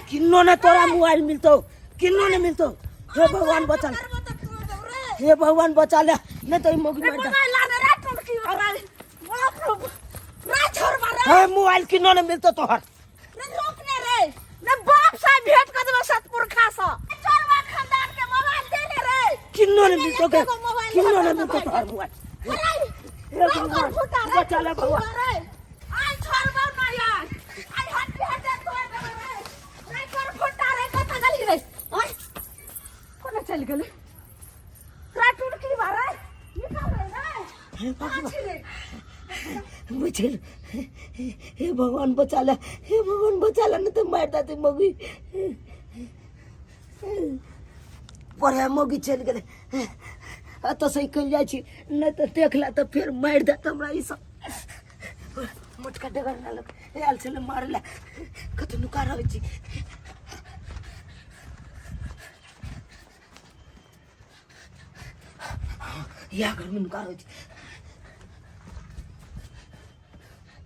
किन्नो ने तोरा मोबाइल मिलतो, किन्नो ने मिलतो। हे भगवान बचा ले, हे भगवान बचा ले, नहीं तो ई मौगी मार दे। मोबाइल लाने रे टुनकी वाला बाप रे रे छोड़बा रे। हे मोबाइल किन्नो ने मिलतो तोहर। रे रोक ने रे, ने बाप से भेंट कर देबो सतपुरखा से। चोरवा खानदान के मोबाइल दे ने रे। किन्नो ने मिलतो के, एगो मोबाइल किन्नो ने ले मिलतो तोहर मोबाइल। अरे हे भगवान बचा ले भगवान। आई छोड़बो ना यार, आई हट हट तोड़ देबो रे। रे कर फुटा रे, कत गली रे? ओए कोना चल गेलै रे टुटकी बारे? निकल रे रे। हे भगवान। छी रे। बुझल, हे भगवान बचा ले, हे भगवान बचा ले, नहीं तो मार देते मौगी। पर मौगी चलि गेलै, एतऽ से निकलि जाइ छी, नहि तऽ देख ले तऽ फेर मारि देत हमरा ई सब। मोटका डगर ना लग आयल छलै मारै लए। कतौ नुका रहै छी। इएह घरमे नुका रहै छी।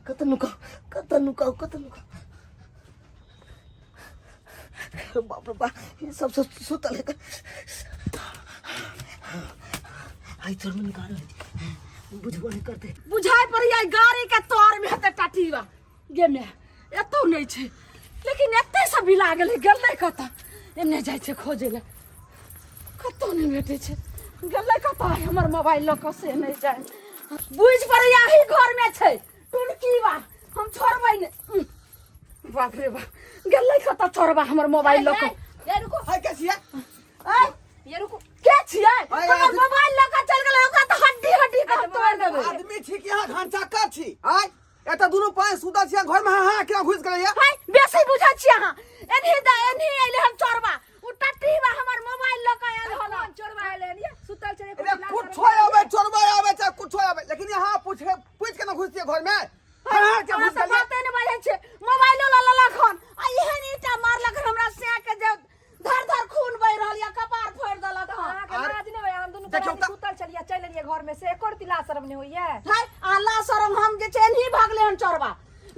कतऽ नुकाउ, कतऽ नुकाउ, कतऽ नुकाउ? बाप रे बाप, ई सब सुतल है। आई तोर में नुका रहै छी, बुझबो नहि करतै। बुझाइ पड़ैया गाड़ी के तर में हेतै टटीवा गे। मे एतौ नहि छै, लेकिन एते से बिला गेलै, गेलै कतऽ? एने जाइ छै खोजै लए, कतौ नहि भेटै छै। गेलै कतऽ हमर मोबाइल लऽ कऽ से नहि जाय। बुझि पड़ैया एही घरमे छै टुनकीवा, हम छोड़बै नहि। बाप रे बाप, गेलै कतऽ चोरबा हमर मोबाइल लऽ कऽ? ये रुको। हाय, के छियै? ऐ, ये रुको। के छियै? ऐ, हमर मोबाइल लऽ कऽ चलि गेलै, ओकरा तऽ हड्डी हड्डी के हम तोड़ि देबै। आदमी छी कि अहाँ घनचक्कर छी? आय एतऽ दुनू पाँच सुतल छी, घर में हाँ केना घुसि गेलैया? हाय, बेसी बुझै छी अहाँ। एनही द एनही अइले हम चोरबा, उ टट्टीबा हमर मोबाइल लऽ कऽ आयल हन। कोन चोरबा एलै हन ये? सुतल छलै। अरे कुछो आबै, चोरबा आबै चाहे कुछो आबै, लेकिन यहाँ पूछे पूछ के ना घुसतियै घर में? हाँ हाँ के अहाँ घुस तऽ गेलियै? बाते नहि बाजै छियै। मोबाइलो लऽ लेलक हन आ एहन ईंटा मारलक हन हमरा सैं के जे धर धर खून बहि रहल यऽ, कपार फोड़ि देलक हन। अहाँके आर- लाज नहि होइया? हम दुनू देखियौ प्राणी तऽ- सुतल छलियै, चलि एलियै घर में से एको रति लाज शरम नहि होइया? है आ ला शरम। हम जे छै एनही भागले हन चोरबा,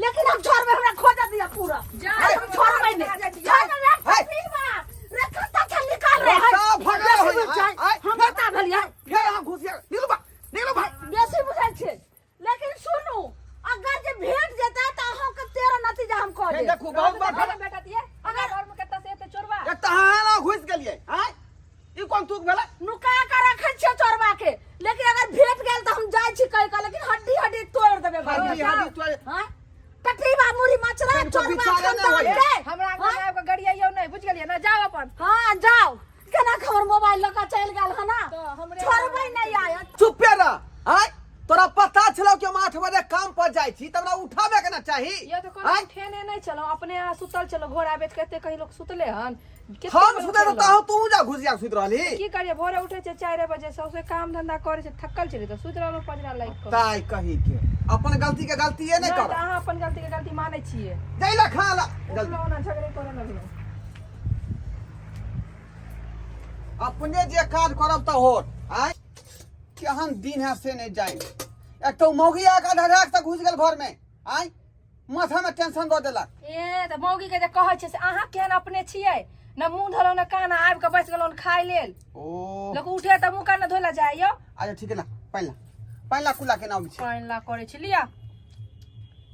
लेकिन हम छोड़बै? हमरा खोजऽ दिअ पूरा। हम छोड़बै नहि, छोड़बै रे। है। टट्टीबा रे, कतऽ छै? निकाल रे। है। बता भगल बेसी होइया। बुझाइ। आय, हम बता भेलियै। फेर अहाँ घुसिया निकलू बा, निकलू भाई। बेसी बुझै छै, लेकिन सुनू, अगर जे भेट जेतै तऽ अहाँके तेरह नतीजा हम कऽ हे देब। देखू, बहुत बार घर में भेटत ये? अगर घर में कतऽ से एतै चोरबा? एक तऽ अहाँ ना घुसि गेलियै। आँय, ई कोन तुक भेलै? नुका के रखै छियै चोरबा के, लेकिन अगर भेट गेल तऽ हम जाइ छी कहि कऽ, लेकिन हड्डी हड्डी तोड़ि देबै भाई। हड्डी हड्डी तोड़ि हाँ टटरीबा मुड़ी मचरा तनिको चोरबा विचारे नहि खानदान होइए। के। हमरा आंगन आबि कऽ गरियैयौ नहि, बुझि गेलियै ने? जाउ अपन। हाँ जाउ। केना खबर मोबाइल लऽ कऽ चलि गेल हन? तऽ हमरे छोड़बै नहि आयत। चुपे रह। आँय, तोरा पता छलौ कि हम 8 बजे काम पर जाइ छी, तब हमरा उठाबे के ना चाही? यो तऽ कोनो आँय उठेने नहि छलहुँ, अपने अहाँ सुतल छलहुँ। घोड़ा बेच के एते कहीं लोक सुतले हन? कते हम बेर सुते उठेलहुँ? तऽ तू जा घुसिया सुति रहली। की करियै, भोरे उठै छै 4 बजे, सौंसे काम धंधा करै छै, थकल छलियै तऽ सुति रहलहुँ पजरा लागि कऽ। ताइ कही के अपन गलती के गलतीए नहि नहि कर। तऽ अहाँ अपन गलती के गलती मानै छियै? जैला खा ला जल्दी। उठलहुँ ना झगड़े करऽ लगलहुँ। अपने जे काज करब तऽ होत। आँय, केहन दिन है से नहि जानि। एक तऽ मौगी आके धड़ाक से घुसि गेल घर में, आँय, माथा में टेंशन दऽ देलक। ए तऽ मौगी के जे कहै छै से अहाँ केहन अपने छियै? न मुँह धोलहुँ न कान, आबि कऽ बैस गेलहुँ खाय लेल। ओ लोक उठे तऽ मुँह कान धोय लए जाइ यौ। अच्छा ठीक है ना, पानि ला, पानि ला। कुला केना अबै छै? पानि ला करै छी, लिअ।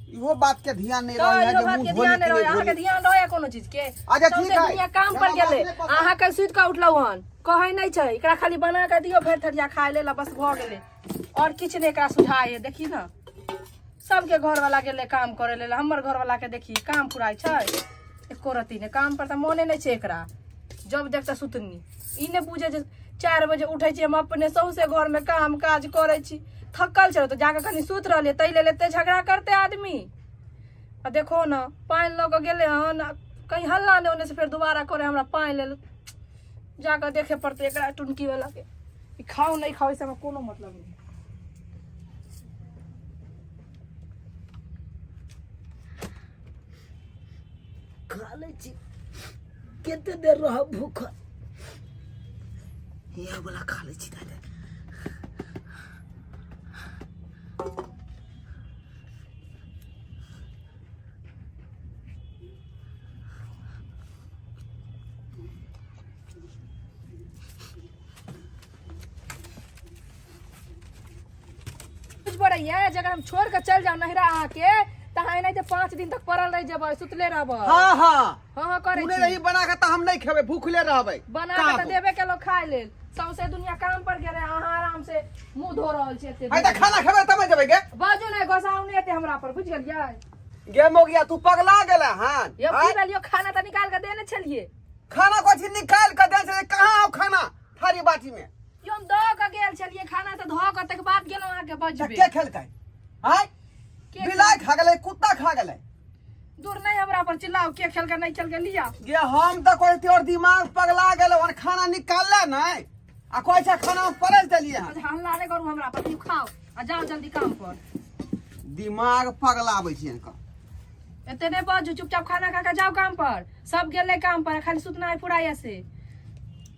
इहो बात के ध्यान नहीं तऽ रहे है इहो जे बात मुंह के धोली ध्यान कि नहि रहै नहीं अहाँके? धोली। ध्यान रहै कोनो चीज के? अच्छा, ठीक सौंसे है। दुनिया काम पर हमरा बात गेलै, नहि पता। अहाँ के सुति कऽ उठलहुँ हन। कहै नहि छै, एकरा खाली बना कऽ दियौ भरि थरिया खाय लेल आ बस भऽ गेलै, आओर किछु नहि एकरा सुझाय है। देखी ने, सबके घरवाला गेलै काम करै लेल, हमर घरवाला के देखी, काम पुराइ छै एको रत्ती नहि। काम पर तऽ मोने नहि छै एकरा, जब देखतै सुतनी। ई नहि बुझै जे 4 बजे उठै छी हम अपने, सौंसे घरमे काम काज करै छी, थकल छै तऽ जाकऽ कनि सुति रहलियै, ताहि लेल एते झगड़ा करतै आदमी? आ देखो ने, पानि लऽ कऽ गेलै हन आ कहीं हल्ला नहि ओन्ने से फेर दोबारा करे हमरा पानि लेल। जाकऽ देखे पड़तै एकरा टुनकी वाला के। ई खाउ नहि खाउ, एहिसँ हमरा कोनो मतलब नहि। खा लै छी, कते देर रहब भूखल? इएह वाला खा लै छी दादा। करैया जे अगर हम छोड़ के चल जाऊ नहिरा अहाँके तऽ अहाँ एनाहिते 5 दिन तक पड़ल रहि जेबै, सुतले रहबै। हाँ हाँ। हाँ हाँ करै तूने छी। नहीं बना के तऽ हम नहीं खेबै, भूखले रहबै। बना के तऽ देबे केलहुँ खाय लेल। सौंसे दुनिया काम पर गेलै, अहाँ आराम से मुंह धो रहल छी एते। आइ तऽ खाना खेबै तब जेबै गे। बाजू नहि, गोसाउ नहि एते हमरा पर, बुझि गेलियै? गे मोगिया, तू पगला गेला हन? यौ आँय? की भेल यौ? खाना तऽ निकाल के देने छलियै। खाना कोची निकाल के देने छलियै? कहाँ हो खाना थारी बाटी में? यौ हम दऽ के गेल छलियै खाना, तऽ धऽ के तकर बाद गेलहुँ अहाँके तऽ बजबे। के खेलकै? आँय? के? बिलाइ खा गेलै, कुत्ता खा गेलै? दूर नहि हमरा पर चिल्लाउ, के खेलकै नहि खेलकै, लिअ। गे हम तऽ कहै तोर दिमाग पगला गेल हन, खाना निकालले नहि आ कहै छै खाना हम परसि देलियै हन। अच्छा हल्ला नहि करू हमरा पर, तू खाओ आ जाओ जल्दी काम पर। दिमाग पगलाबै छै हिनकर। एते नहि बाजू, चुपचाप खाना खा के जाओ काम पर। सब गेलै काम पर, खाली सुतना है पूरा से।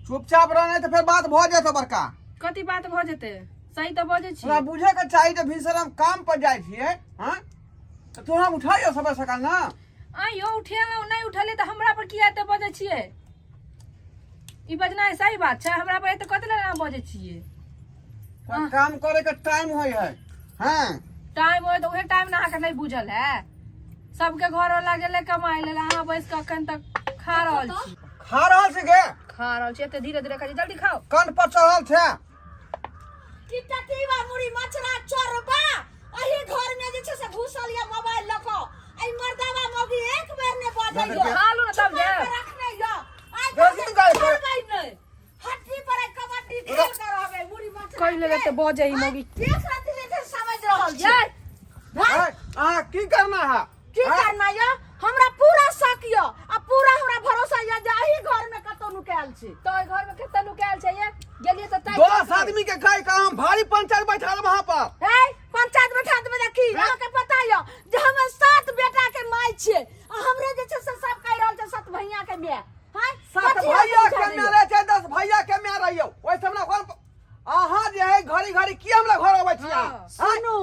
चुपचाप रहने तऽ फेर बात भऽ जेतौ बड़का। कथी बात भऽ जेतै? सही तऽ बजै छी। तोरा बुझे के चाही जे भिनसर हम काम पर जाइ छियै, हाँ तऽ तोरा उठाइयो सबे सकाल ना। आइयो उठेलहुँ, नहि उठलियै तऽ हमरा पर किया एते बजै छियै? ई बजनाइ सही बात छै? हमरा पर एते कथी लेल अहाँ बजै छियै? तोरा काम करे के टाइम होइ है। हाँ टाइम होइ तऽ उहे टाइम ने अहाँके नहि बुझल है। सबके घर वाला गेलै कमाइ लेल, अहाँ बैस कऽ अखन तक खा रहल छी। खा रहल छी गे? खा रहल छी, एते धीरे धीरे खाइ छी, जल्दी खाओ। कंठ पर चढ़ल छै। की टटीबा मुड़ी मछरा चोरबा एही घर में जे छै से घुसल या मोबाइल लऽ कऽ, एहि मर्दाबा मौगी एक बेर ने बजै यो। खा लू ने तब छुपा जे। के रखने यो। आइ बेसी तक गाय पर। छोड़बै नहि, हड्डी पर आइ कबड्डी खेल के रहबै मुड़ी मछरा कहि लेबै तऽ बजै ई मौगी। एक रति जे छै समझ रहल छी। जाय। आँय, अहाँ की करना है? की आँय? करना यो? हमरा पूरा शक यो आ पूरा हमरा भरोसा यो जे एही घर में कतौ नुकायल छी। तऽ ओहि घर में कतऽ नुकायल छै ये? गेलियै तऽ ताकि 10 आदमी के कहि के हम भारी पंचायत बैठा देब वहां पर। ए पंचायत बैठा देबै तऽ की? अहाँके पता यो जे हम 7 बेटा के माय छियै आ हमरे जे छै से सब कहि रहल छै 7 भैया के माय। हैं? 7 कथी भैया हम के बुझा माय दियौ? रहे छै, 10 भैया के माय रहियौ, ओहि से हमरा घर अहाँ जे है घड़ी घड़ी की हमरा घर अबै छी अहाँ? आँय? सुनू,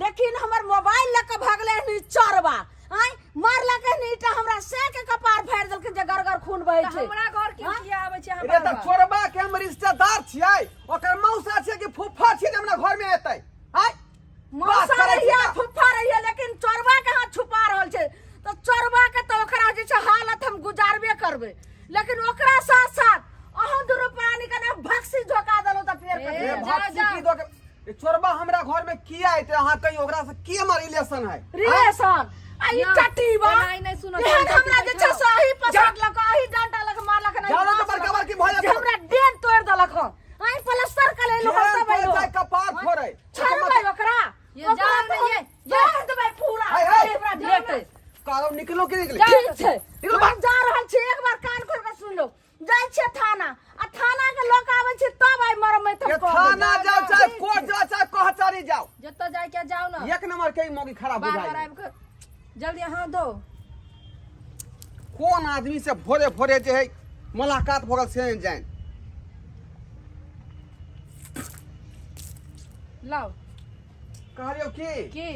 लेकिन हमर मोबाइल लऽ कऽ भागलै हन ई चोरबा। आँय, मारलक हन ईटा हमरा, से के कपार फाड़ि देलकै जे गरगर खून बहै तऽ छै। हमरा घर के किया आबै छै अहाँ रे तऽ बार-बार? चोरबा के हम रिश्तेदार छियै, ओकर मौसा छियै कि फूफा छियै जे हमरा घर में एतै? आँय? बात मौसा करै छी रहिए तऽ। फुफा रहिए, लेकिन चोरबा के हाथ छुपा रहल छै तऽ चोरबा के तऽ ओकरा जे छै हालत हम गुजारबे करबै, लेकिन ओकरा साथ साथ अहूँ दुनू प्राणी के ने भक्सी झोका देलहुँ तऽ फेर ए, कथी? ए, जाओ, भक्सी जाओ। की दऽ के ए, चोरबा हमरा घर में किया एतै? अहाँ कहीं ओकरा से की हमर रिलेशन है? रिलेशन आ ई ना, चटीबा एना ई नहि सुनत, एहन ई चटी हमरा जे छै बैठाओ। से अही पसरलक, अही डंडा लग मारलक, नहि जानो तऽ बड़का बड़की भऽ जे जेतौ। हमरा डेन तोड़ि देलक हन। अही प्लास्टर कर लेलहुँ हम जेल सब पड़ अइलो। जाय, कपार फोड़ै। छोड़बै ओकरा? ये ओकरा जाओ तऽ ने, हम ये, तोड़ि देबै पूरा। हाय, हाय। हमरा भेटै। कारो निकलो कि निकले? ठीक छै, निकलो हम बाहर। जा रहल छी, एक बार कान खोल के सुन लो। जाइ छियै थाना आ थाना के लोक आबै छै तब आइ मरम ये थाना जाओ चाहे कोर्ट जाओ चाहे कचहरी जाओ, जतऽ जाय के जाओ ना। एक नंबर के ई मौगी खराब बार बार बुझाइ। आबि कऽ जल्दी अहाँ दो। कोन आदमी से भोरे भोरे जे है मुलाकात भऽ गेल से नहि जानि। लाओ। कहलियौ की की?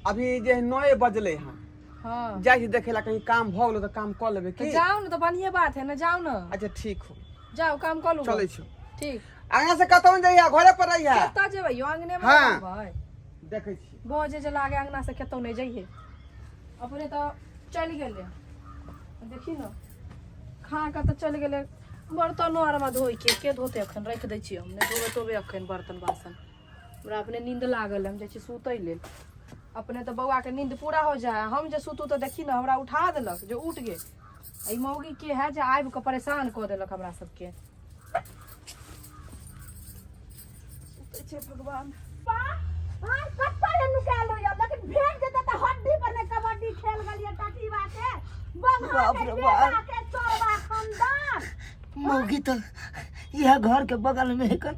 अभी जे है 9 बजले हन। हाँ। जाइ छी देखे ला, कहीं काम भऽ गेलो तऽ काम कऽ लेबै। तऽ की? जाओ ने, तऽ बढ़िए बात है ना, जाओ ना। अच्छा ठीक हो। जाओ काम कऽ लू। चलै छी। ठीक। आगाँ से कतौ नहि जइहे, घरे पर रहिहे। कतऽ जेबै यौ? अंगने मे हाँ। रहबै। देखै छी। बजे जे लागे अंगना से कतौ नहि जइहे, अपने तऽ चलि गेलै। देखी ने, खा कऽ तऽ चलि गेलै। बर्तनो आर धोइके के धोतै? अखन राखि दै छियै, हम नहि धोबै तोबै अखन बर्तन बासन। हमरा अपने नींद लागल है, हम जाइ छी सुतै लेल। अपने तऽ बौआके नींद पूरा हो जाए, हम जे सुतू तऽ देखी ने हमरा उठा देलक जे उठ गे। एहि मौगी के है जे आबि कऽ परेशान कऽ देलक हमरा सबके। सुतै छै भगवान। कतऽ नुकायल होइया, लेकिन भेट जेतै तऽ हड्डी पर ने कबड्डी खेल गेलियै टटीबा के बम्हा बाप के रे बाप। बेटा के चोरबा खानदान। मौगी तऽ इएह घर के बगल में एखन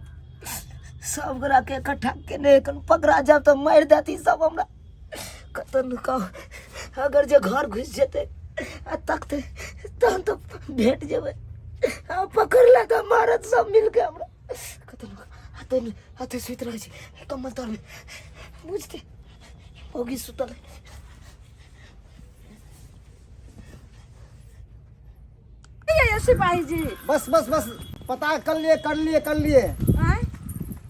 सब गोरा के इकट्ठा केने एखन पकड़ा जाब तऽ मारि देत ई सब हमरा। कतऽ नुकाउ? अगर जे घर घुसि जेतै आ तकतै तहन तऽ भेट जेबै, आ पकड़ला तऽ मारत सब मिलके हमरा। कतऽ नुकाउ? अतै अतै सुति रहै छै कम्बल तरमे, बुझतै मौगी सुतल है। ये सिपाही जी। बस बस बस, पता कर लिए कर लिए कर लिए। आँय?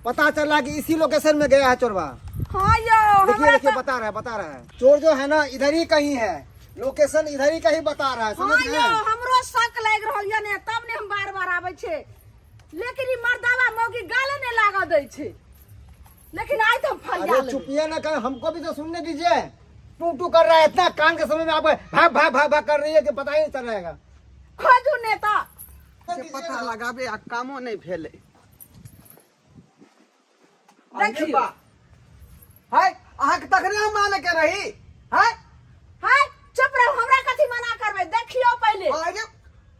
पता चला कि इसी लोकेशन में गया है चोरवा। हाँ यौ। देखिए हमरा देखिए, तऽ बता रहा है, बता रहा है। चोर जो है ना इधर ही कहीं है, लोकेशन इधर ही कहीं बता रहा है, हाँ समझ यौ, गए? हमरो शक लागि रहल यऽ ने, तब ने हम बार बार आबै छै, लेकिन ई मर्दावा मौगी गाले नहि लागऽ दै छै, लेकिन आइ तऽ हम फरिया अरे लेबै। चुपिए ना कर, हमको भी तो सुनने दीजिए। टू टू कर रहा है इतना, कान के समय में आप भाग भाग भाग भाग कर रही है कि पता ही नहीं चल रहेगा। खोजू नेता। से पता लगाबे आ कामो नहि भेलै। देखियौ। है अहाँके तखने हम माने के रही है। हाय, चुप रहू, हमरा कथी मना करबै? देखियौ पहिले। अरे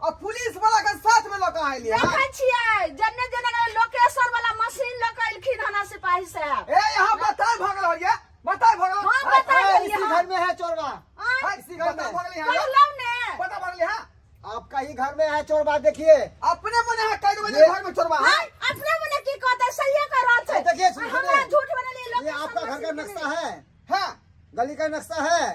आ पुलिस वाला के साथ में लऽ के आइलियै। देखै छियै, जन्ने जन्ने लोकेशन वाला मशीन लऽ के एलखिन हन सिपाही साहब। ए यहाँ बताय भऽ गेल होइए, बताय भऽ गेल। हाँ, बताय ए, गेलियै इसी हन। घर में है चोरवा। आँय, इसी घर में। भऽ गेलै यहाँ। कहलहुँ ने। पता भऽ गेलै यहाँ। आपका ही घर में है चोरवा, देखिए। अपने मने है कई बजे घर में चोरवा है। हाय, अपने मने की कहतै? सहिए कह रहल छै। देखिए, सुनिए। हमरा झूठ बनेलियै ये लोकेशन आपका घर का मशीन नक्शा है। हाँ। गली का नक्शा है।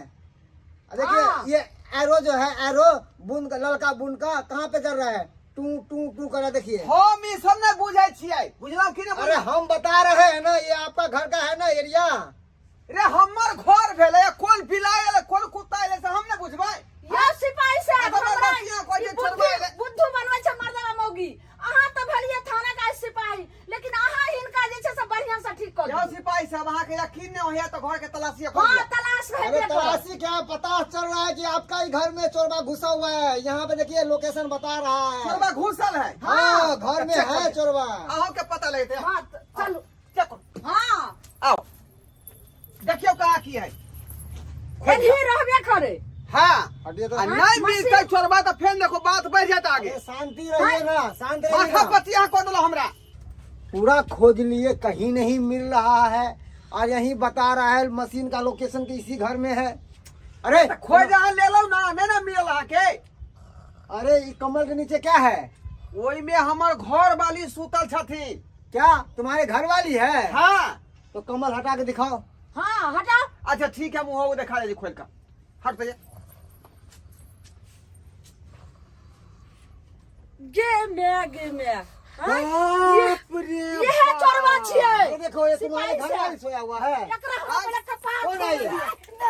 देखिए, हाँ। ये एरो जो है, एरो बूंद का, ललका बूंद का कहाँ पे कर रहा है? टू टू टू कर रहा है, देखिए। हम ई सब नहीं बुझै छियै, बुझलहुँ कि नहि? अरे हम बता रहे हैं ना, ये आपका घर का है ना एरिया। रे हमर घर भेलै, कोन बिलाइ एलै कोन कुत्ता एलै से हम नहि बुझबै? यौ सिपाही साहब, अरे हमरा बतिया कोइ ई जे बुद्धू छोड़बै एलै। बुद्धू बनबै छै मर्दावा मौगी। अहाँ तऽ भेलियै थाना के सिपाही, लेकिन अहाँ हिनका जे छै से बढ़िआँ से ठीक कऽ यौ दियौ। सिपाही साहब, अहाँके यकीन नहि होइए तऽ घर के तलाशी कऽ हाँ लिअ। तलाश अरे हेबे करत। तलाशी क्या, पता चल रहा है कि आपका ही घर में चोरबा घुसा हुआ है। यहाँ पे देखिए, लोकेशन बता रहा है। चोरबा घुसल है? हाँ, घर में चेक है कर। चोरबा। अहूँ के पता लगतै। हाँ चलू। चेक करू। हाँ। आओ देखियौ कहाँ की है। एनही रहबे करे। हाँ। हटिए तो। आ नहीं मिलतै चोरबा तऽ फेर देखो बात बढ़ जात आगे। अरे शांति रहिए ना, शांत रहिए माथा ना। पति अहाँ कऽ देलहुँ हमरा। पूरा खोज लिए, कहीं नहीं मिल रहा है, और यही बता रहा है मशीन का लोकेशन कि इसी घर में है। अरे तऽ खोज अहाँ लेलहुँ ना, नहि ने मिलल अहाँके? अरे ई कमल के नीचे क्या है? ओहिमे हमर घर वाली सुतल छथिन। क्या तुम्हारे घर वाली है? हाँ। तो कमल हटा के दिखाओ। हाँ हटाओ। अच्छा ठीक है, मुँह देखा दे खोल का, हट दे। गे मैं, गे मैं। बाप रे। ये है चोरवा छियै। ये देखो, ये तुम्हारे सिपाही घर साहब। वाली सोया हुआ है। एकरा हम अपना कपार कौन आई है?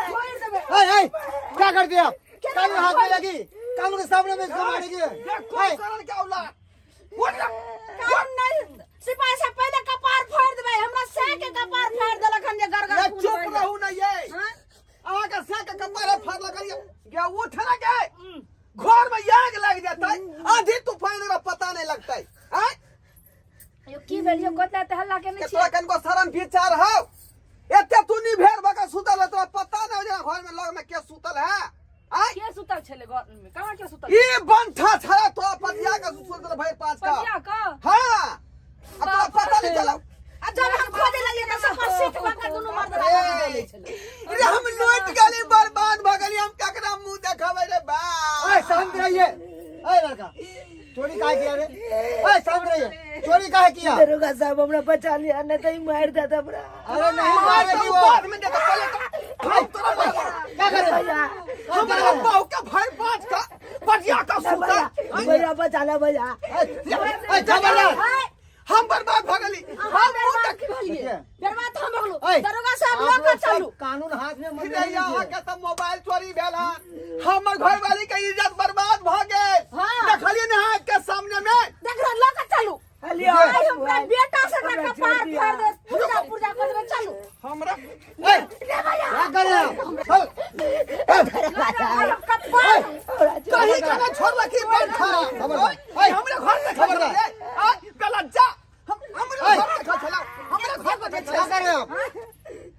फोड़ि देबै। ए, ए, क्या कर दिया? केना कानून हाथ में फोड़ि? लगी, कानून के सामने में इसको मारेगी। देखो ए, करण के औलाद। उठ जा। कानून नहीं, सिपाही साहब, पहिले कपार फोड़ि देबै। हमरा सै के कपार फाड़ि देलक हन जे गरगर ये खून चुप बहि गेल। रहू ना ये। हाँ? अहाँ के से के कपार फाड़ लगलिए गे, उठ ना गे, घर में आग लग जेतै, आंधी तूफान एकरा पता नहीं लगतै। आँय? यौ की भेल यौ? कतऽ एते हल्ला केने के छियै? तोरा कनिको शरम विचार हौ? एते तू निभेर भऽ के सुतल है, तोरा पता नहीं हो जे घर में लग में के सुतल है? आँय? के सुतल छलै घर में? कहाँ के सुतल? ई बंठा छड़ा तोरा पतिया के सुतल भरि पाँच का। पतिया का? हाँ, आ तोरा पता नहीं चलौ। आ जब हम खोजे लगलियै तऽ सब पर सीख लऽ के दुनू मर्द ए, रे हम लूट गेली, बर्बाद भऽ गेली, हम ककरा मुंह देखाबै रे बा? ए, शांत रहिए। ए लड़का, चोरी काहे किया रे? ए शांत रहिए, चोरी काहे किया? दरोगा साहब, हमरा बचा लिया, नहीं तो ई मार देता हमरा। अरे नहीं मार मारेगी तो वो। बाद में देखा, पहले तो हम तोरा मारब। क्या करे? भैया। हमरा बहू के भरि पाँच का पटिया का ना सुतल। भैया, भैया बचा ला भैया। ए, ए, खबरदार। हम बर्बाद भऽ गेली, अहाँ हम मुंह बर्बाद देख की भेलियै? देखिए। बर्बाद हम भऽ गेलहुँ। ए, दरोगा साहब, आप लऽ कऽ लोग सब चलू। कानून हाथ में मत रे ले अहाँ लीजिए। के तऽ मोबाइल चोरी भेल हन, हमर घरवाली के इज्जत बर्बाद भऽ गेल। हाँ। देखलियै ने अहाँ के सामने में? देख रह, लऽ कऽ चलू। लियो। आइ हमरा बेटा से एकरा हमरा कपार छोड़ दिया। फाड़ि देत, पुर्जा पुर्जा कऽ देबै, चलू। हमरा ए, क्या कर रहे हो? चल। आइ हम कपार हमरा छोड़ कहीं कना छोड़लक ई बंठा। खबरदार। ओए, हमरा घर से खबर खबरदार। दे आ गलत जा, हम हमरा घर से खबर छला, हमरा घर से क्या कर रहे हो आप?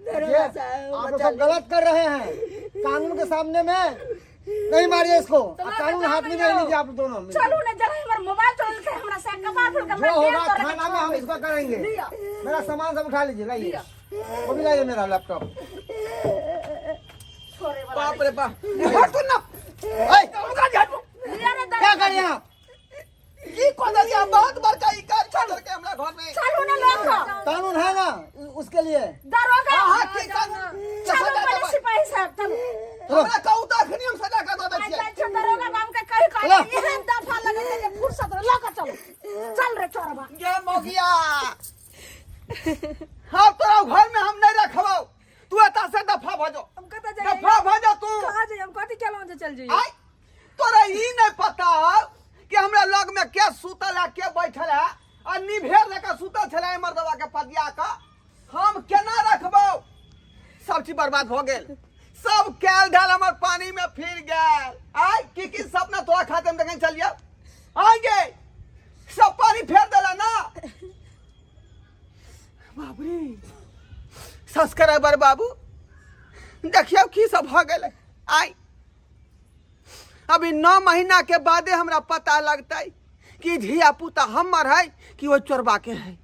दरोगा ये, साहब, आप लोग बचा सब गलत कर रहे हैं। कानून के सामने में नहीं मारिए इसको। अब कानून हाथ में नहीं लीजिए आप दोनों मिलकर। चलू ने जरा, हमर मोबाइल चोरलकै हमरा से कपार फोड़ के जो हमरा होगा देह तोड़लकै। थाना में हम इसको करेंगे। लिअ। मेरा सामान सब उठा लीजिए, लाइए, वो भी लाइए मेरा लैपटॉप। छोड़े वाला। बाप रे बाप, हट तू ना। ए, उनका झट। लिअ ने। क्या कर रहे हैं आप? की कह देलियै? बहुत बड़का ई काज छोड़ देलकै हमरा घर में। चलू ने लऽ कऽ। कानून है ना उसके लिए। दरोगा। अहाँ की कानून? चलू सजा पहिले देबै। सिपाही साहब, चलू। हमरा कहू तऽ अखनी हम सजा कऽ दऽ दै आइ छियै। जाइ छै दरोगा बाबू के कहि कहि चलो। एहन दफा लगेतै जे फुर्सत लऽ कऽ चलू। चल रे चोरबा। गे मौगिया। हाँ, तोरा घर में हम नहीं रखबौ। तू एतऽ से दफा भऽ जो। हम कतऽ जाइए? दफा भऽ जा तू। कहाँ जाइए? हम कथी केलहुँ जे चल जाइए? आय, तोरा ई नहीं पता हौ कि हमरा लग में के सुतल है, के बैठल है, आ निभेर लेके सुतल छलै मर्दवा के पदिया का। हम केना रखबौ? सब चीज बर्बाद हो गेल, सब कैल ढाल हमर पानी में फिर गेल। आय, की की सपना तोरा खाते हम देखने चलिए आएंगे, सब पानी फेर देला ना। बाबरी सब्सक्राइबर बाबू, देखियो की सब हो गेलै। आय, अभी 9 महीना के बादे हमरा पता लगतै कि धिया पुता हमर है कि वो चोरबा के है।